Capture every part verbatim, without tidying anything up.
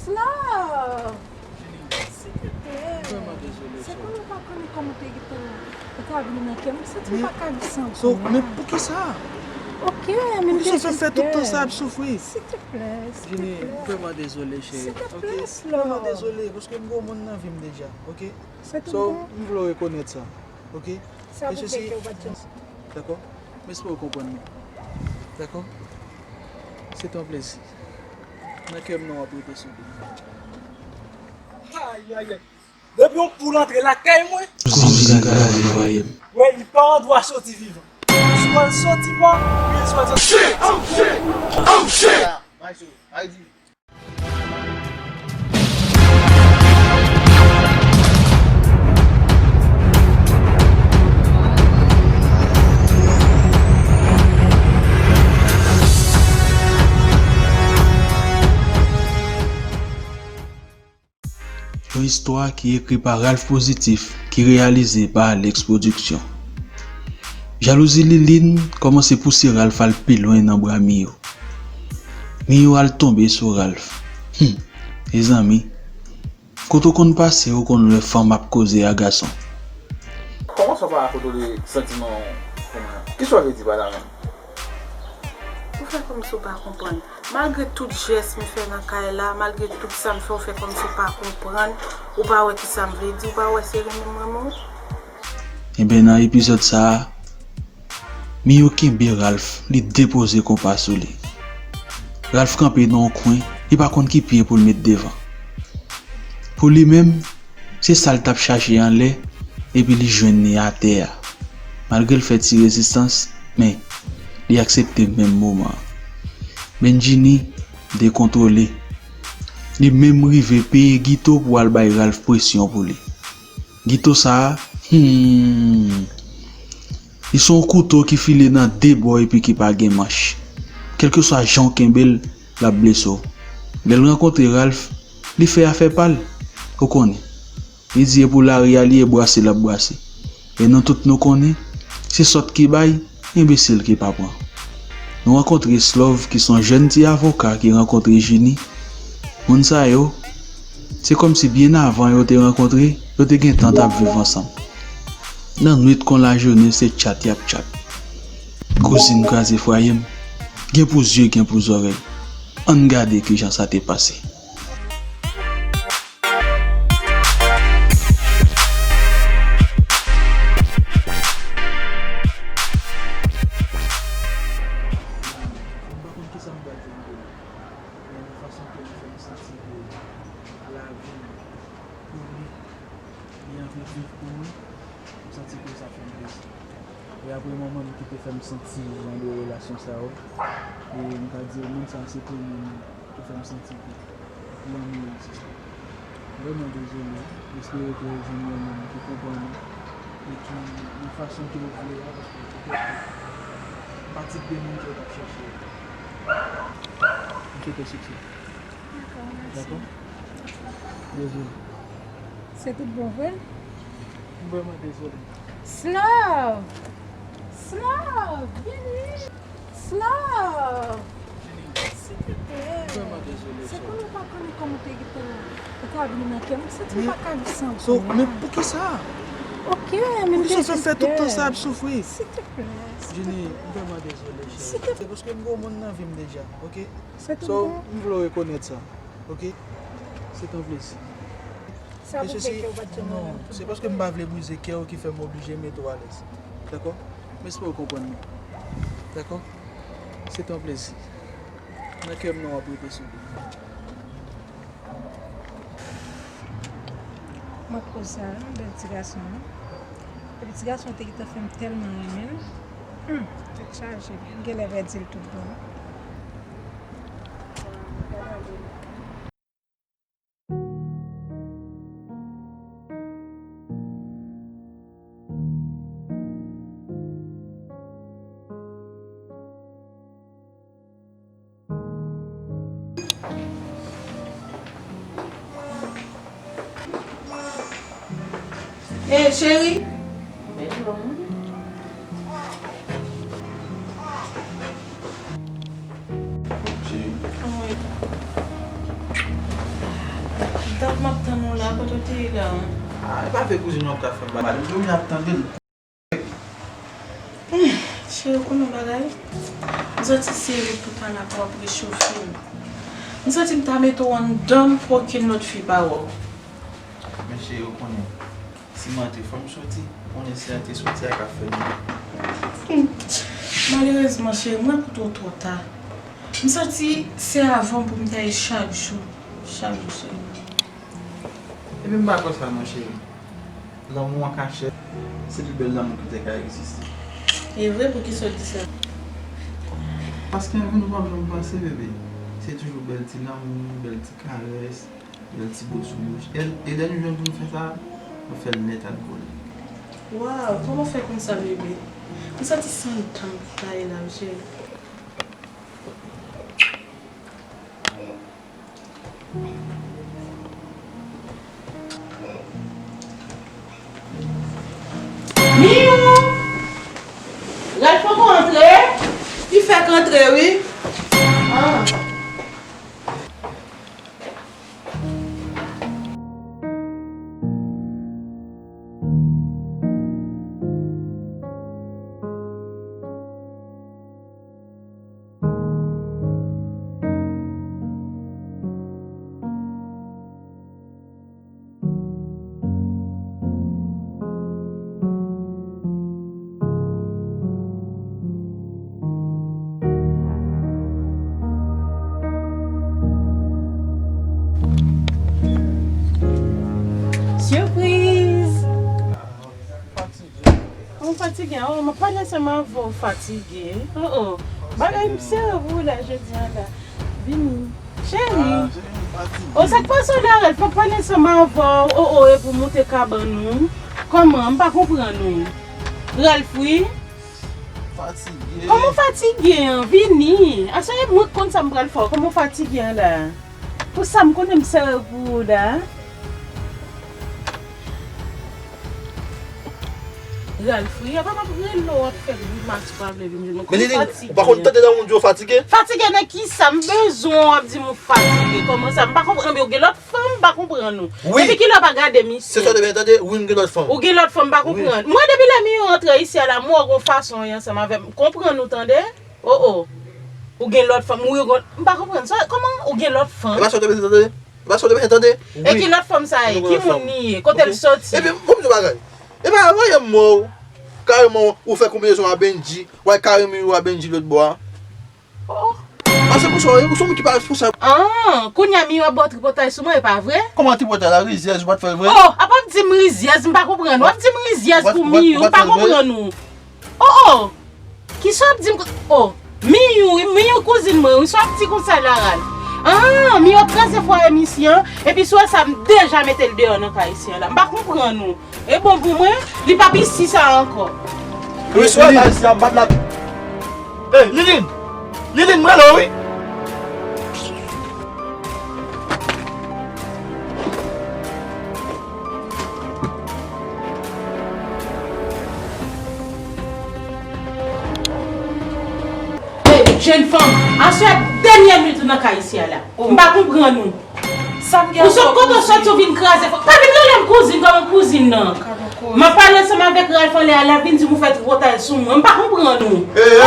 Love! Silvouplè. Mwen vrèman dezole, sè. Se pou nou pa konnen kòman te gentan etabli nan kè m. M santi m pa ka viv san ou. So, men poukisa? Ok, men poukisa w fè tout tan sa ap soufri? Silvouplè, silvouplè. Jenny, m vrèman dezole, cheri. Silvouplè, Love. M vrèman dezole, paske m gen yon moun nan vi m deja, ok? So, m vle w rekonèt sa, ok? Sa pou fè kè w pa t janm. Dakò? M espere w konprann mwen. Dakò? Se te yon plezi. Nan kè m nan w ap rete sou li. Ayayay. Depi yon poul antre lakay mwen, kouzin kraze fwaye m. Wè, li pa an dwa soti vivan. Swa l soti mò, oubyen swa l soti. Oh shit! Oh shit! Oh shit! Yon istwa ki ekri pa Ralph Positif, ki reyalize pa Alex Production. Jalouzi Liline kòmanse pouse Ralph al pi lwen nan bra Miyo. Miyo al tonbe sou Ralph. Hum, mezanmi, kote w konn pase, ou konn wè fanm ap koze a gason. Kòman sa w pa ka kontwole santiman w kòman? Kisa w vle di pa la menm? Ou fè kòmsi w pa konprann. Malgre tout jès m fè nan kay la, malgre tout sa m fè, ou fè kòmsi w pa konprann, ou pa wè kisa m vle di, ou pa wè se renmen m renmen w. Enben, nan epizòd sa a, Miyo kenbe Ralph, li depoze konpa sou li. Ralph kanpe nan yon kwen, li pa konn ki pye pou l met devan. Pou li menm, se sa l t ap chache anlè, epi li jwenn li atè a. Malgre l fè ti rezistans, men, li aksepte menm moman an. Bendjini dekontwole. Li menm rive peye Gito pou al bay Ralph presyon pou li. Gito sa a, hmm, li se yon kouto ki file nan de bò epi ki pa gen manch. Kèlkeswa jan w kenbe l, l ap blese w. Lè l rankontre Ralph, li fè afè pa l. Ou konnen. Li di e pou lari a li ye, brase l ap brase. E nou tout nou konnen, se sòt ki bay, enbesil ki pa pran. Nou rankontre Slove ki se yon jèn ti avoka ki rankontre Jini. Moun sa yo, se kòmsi byen avan yo te rankontre, yo te gentan t ap viv ansanm. Nan nwit kon lajounen se tchat y ap tchat. Kouzin kraze fwaye m, gen pou zye, gen pou zòrèy. Ann gade kijan sa te pase. M pa konn kisa m pral di anko non. Men nan fason ke li fè m santi ke lavi m pou li, li anvi viv pou mwen, m santi ke sa fè m plezi. E apre manman m ki te fè m santi jan de relasyon sa yo, e m ka di w, moun sa a se premye moun ki fè m santi ke lanmou egziste. Vrèman dezole, m espere ke w jwenn yon moun ki konprann ou e ki nan fason ke w vle a, paske petèt se pa tip de moun ke w t ap chèche a. M swete w siksè. Dakò, mèsi. Dakò? Dezole. Se tout bon vre? M vrèman dezole. Slav! Slav! Vini! Slav! Silvouplè. Vrèman dezole, sè. Se pou nou pa konnen kòman w te gentan etabli nan kè m. M santi m pa ka viv san ou. So, men poukisa? Ok, men poukisa w fè tout tan sa ap soufri? Silvouplè. Jenny, m vrèman dezole, cheri. Se paske m gen yon moun nan vi m deja, ok? So, m vle w rekonèt sa, ok? Se te yon plezi. Sa pou fè kè w pa t janm renmen m. Non, se paske m pa vle brize kè w ki fè m oblije mete w alèz. Dakò? M espere w konprann mwen. Dakò? Se te yon plezi. Nan kè m nan w ap rete sou li. Mwen koz sa, yon bèl ti gason, wi. Epi ti gason te gentan fè m tèlman renmen l. Hum, tèt chaje. M genlè pèdi l tout bon. Hey, cheri. Cheri. Kòman w ye? Dat m ap tann ou la, kote w te ye la? Ah, e pa vye kouzin w ap ka fè m mal. M te vin ap tande l. Hmm, cheri, ou konn yon bagay? M santi se repou talè a k ap rechofe m. M santi m ta mete w anndan m pou okenn lòt fi pa wè w. Men cheri, ou konnen, si m antre, fò m soti. Ou konnen si antre soti a k ap fè m. Hmm. Malerezman, cheri, m wè kote w twò ta. M santi se avè w pou m ta ye chak jou. Chak jou, cheri. Ebyen, m pa kwè sa non, cheri. Lanmou an kachèt, se pi bèl lanmou ki te ka egziste. E vre, poukisa w di sa? Paske anvi nou p ap janm pase, bebe. Se toujou bèl ti lanmou, bèl ti karès, bèl ti bo sou bouch. E, e lè nou jwenn pou nou fè sa, nou fè l nèt ak vole. Waw, kòman w fè konn sa, bebe? M santi se anndan m ki ta ye la, wi, cheri. Miyou! Ralph poko antre? Li fèk antre, wi. Ah. Sipriz! Ou fatige, oh, m ap pale ansanm avè w, fatige. Oh, oh. Bagay m serye pou ou la, jodi a la. Vini. Cheri. Ah, cheri, m fatige. Oh, sa k pase w la, Ralph? M ap pale ansanm avè w. Oh, oh, epi w moute kabann ou. Kòman? M pa konprann ou. Ralph, wi. Fatige. Kòman w fatige an? Vini. Aswè, mwen k konn sa m pral fè w. Kòman w fatige an la? Pou sa m konnen m serye pou ou la. Ralph, wi, apa m ap rele w, w ap fè grimas, ou pa vle vin jwenn mwen. Men Lili, ou pa konn tande lè moun di w fatige? Fatige nan kisa? M bezwen w, w ap di m ou fatige. Kòman sa? M pa konprann, men ou gen lòt fanm, m pa konprann ou. Wi. Depi kilè w pa gade misye? Se sa w te byen tande? Wi, m gen lòt fanm. Ou gen lòt fanm, m pa konprann. Mwen, depi lè Miyou antre isi a la, m wè w gon fason w ye ansanm avè m. M konprann ou, tande? Oh, oh. Ou gen lòt fanm, ou gen, m pa konprann. Sa, kòman ou gen lòt fanm? E pa sa w te byen tande? E pa sa w te byen tande? E ki lòt fanm sa ye? Ki moun li ye? Kote l soti? Epi, bon, m di w bagay. E pa avan yè m wè w, kareman ou fè konbinezon a Bendji, w al kare Miyou a Bendji lòt bò a. Oh. Ah, se pou sa, ou se moun ki pa responsab. Ah, kounye a Miyou ap ba w tripotay sou mwen, e pa vre? Kòman tripotay la, rizyèz, ou pa t fè l vre? Oh, apa w ap di m rizyèz, m pa konprann. W ap di m rizyèz pou Miyou, m pa konprann ou. Oh, oh. Kisa w ap di m? Oh, Miyou, wi, Miyou kouzin mwen, wi, sa w ap di konsa la, Ralph? Ah, Miyou ap kraze fwaye misye an, epi si w wè sa, m deja mete l deyò nan kay isi an la. M pa konprann ou. E bon pou mwen, li p ap isi sa ankò. Wi, si w wè sa isi a, m bat la. Ey, Liline! Liline, m rele w, wi! Hey, jenn fanm, aswè a dènyè nwit ou nan kay isi a la. M pa konprann ou. Ou sot kote w soti, ou vin kraze fò. Pa vin rele m kouzin kòm yon kouzin, non. M ap pale ansanm avèk Ralph anlè a, l ap vin di m ou fè tripotay sou mwen. M pa konprann ou. Ey, ey,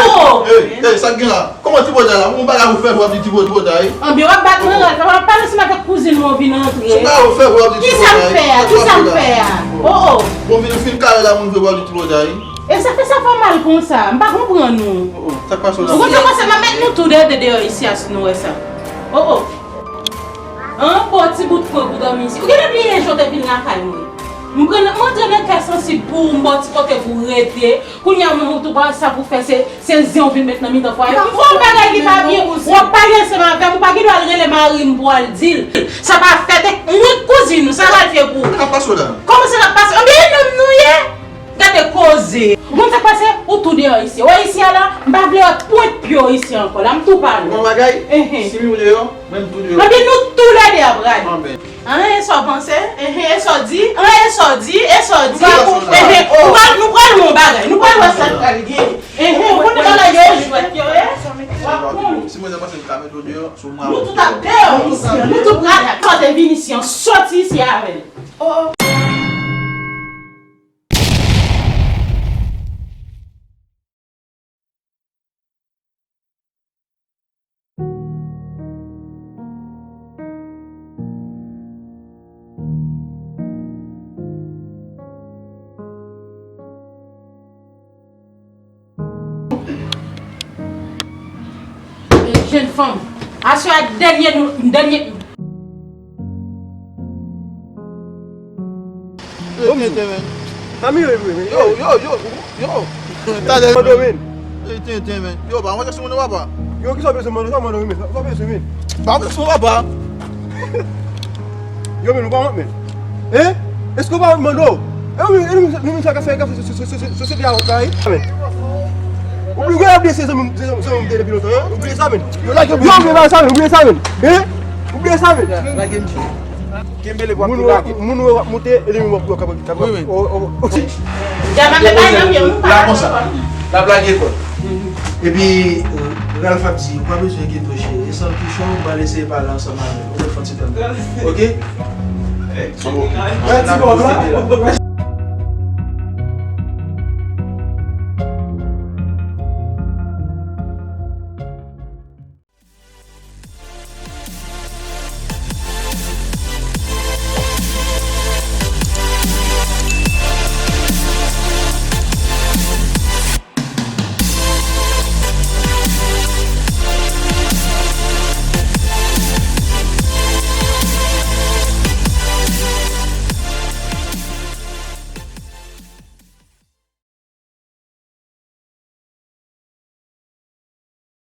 ey, ey, sa k gen la? Kòman tripotay la? Ou bagay ou fè, w ap di tripotay, tripotay? Anben, w ap bat mwen, Ralph. M ap pale ansanm avèk kouzin mwen, ou vin antre. Sa w fè, w ap di tripotay? Kisa m fè a? Kisa m fè a? Oh, oh. Bon, vin, fin kare la, moun vre, w ap di tripotay. E sa fè sa fè w mal konsa? M pa konprann ou. Oh, oh, sa k pase w la? Ou konn sa k pase? M ap met nou tou lè de deyò isi a si nou wè sa. Oh, oh. An, ba w ti bout kwen pou dòmi isi. Ou genlè bliye jan w te vin lakay mwen. M pran, m antre nan kay sansib pou ou, m ba w ti kote pou w rete. Kounye a menm ou tou pa wè sa pou w fè, se, se zen w vin met nan mitan fwaye. M fè yon bagay ki pa byen, w ap pale ansanm avè m, ou pa gen dwa al rele mari m pou w al di l. Sa pa fèt, e mwen k kouzin ou, sa pral fè pou ou. Sa k ap pase w la? Kòman sa k ap pase? Anben, e nonm nou ye? Gade koze. Ou konn sa k pase? Ou tou deyò isi. Ou wè isi a la, m pa vle wè pwent pye w isi ankò la. M tou pale w. Ou konn bagay? Enhen. Si m deyò, mwen m tou deyò. Anben nou tou lè de ap rale. Anben. Anhen, e sa w panse? Enhen, e sa w di? Anhen, e sa w di? E sa w di? M pa konprann. Enhen. Ou pral, nou pral wè yon bagay. Nou pral wè sa k pral gen. Enhen, ou konnen bagay yo jwèt yo ye? W ap konnen. Si mwen, mwen se ka mete w deyò, si w mwen. Nou tout ap deyò isi an. Nou tout la kote Vinicius soti isi avè l. Oh, oh. Jenn fanm, aswè a dènye nou, dènye. Yo, men, men. Ami, yo, yo, yo, yo, yo, yo. Talè. Mando, men. Ey, tenten, men. Yo, pa mwen sou mwen, papa. Yo, ki sa w bezwen mande, sa w mande, men? Sa w bezwen, men? Pa mwen sou mwen, papa. Yo, men, ou pa wont, men. Hein? Èske w pa wont, Mando? E ou menm, e nou menm, nou menm sa k ap fè, k ap fè sosyete a wont la, wi? Men. Ou bliye, ou bliye se zanmi, se zanmi, zanmi m te depi lontan, hein? Ou bliye sa, men. Yo, lage, yo, men, sa, men, ou bliye sa, men. Hein? Ou bliye sa, men. Lage m di. Kenbe l epi w ap tou lage. Moun wè w ap moute, e li menm w ap, w ap, w ap, wi, wi. O, o, o. Djab ap lage nan pye m, pa la konsa. L ap lage kò l. Epi, euh, Ralph ap di, ou pa bezwen enkyete w, cheri. E san kichon, ou pral eseye pale ansanm avè l. Ou mèt fè yon ti tann. Ok? Mèsi, bòs la.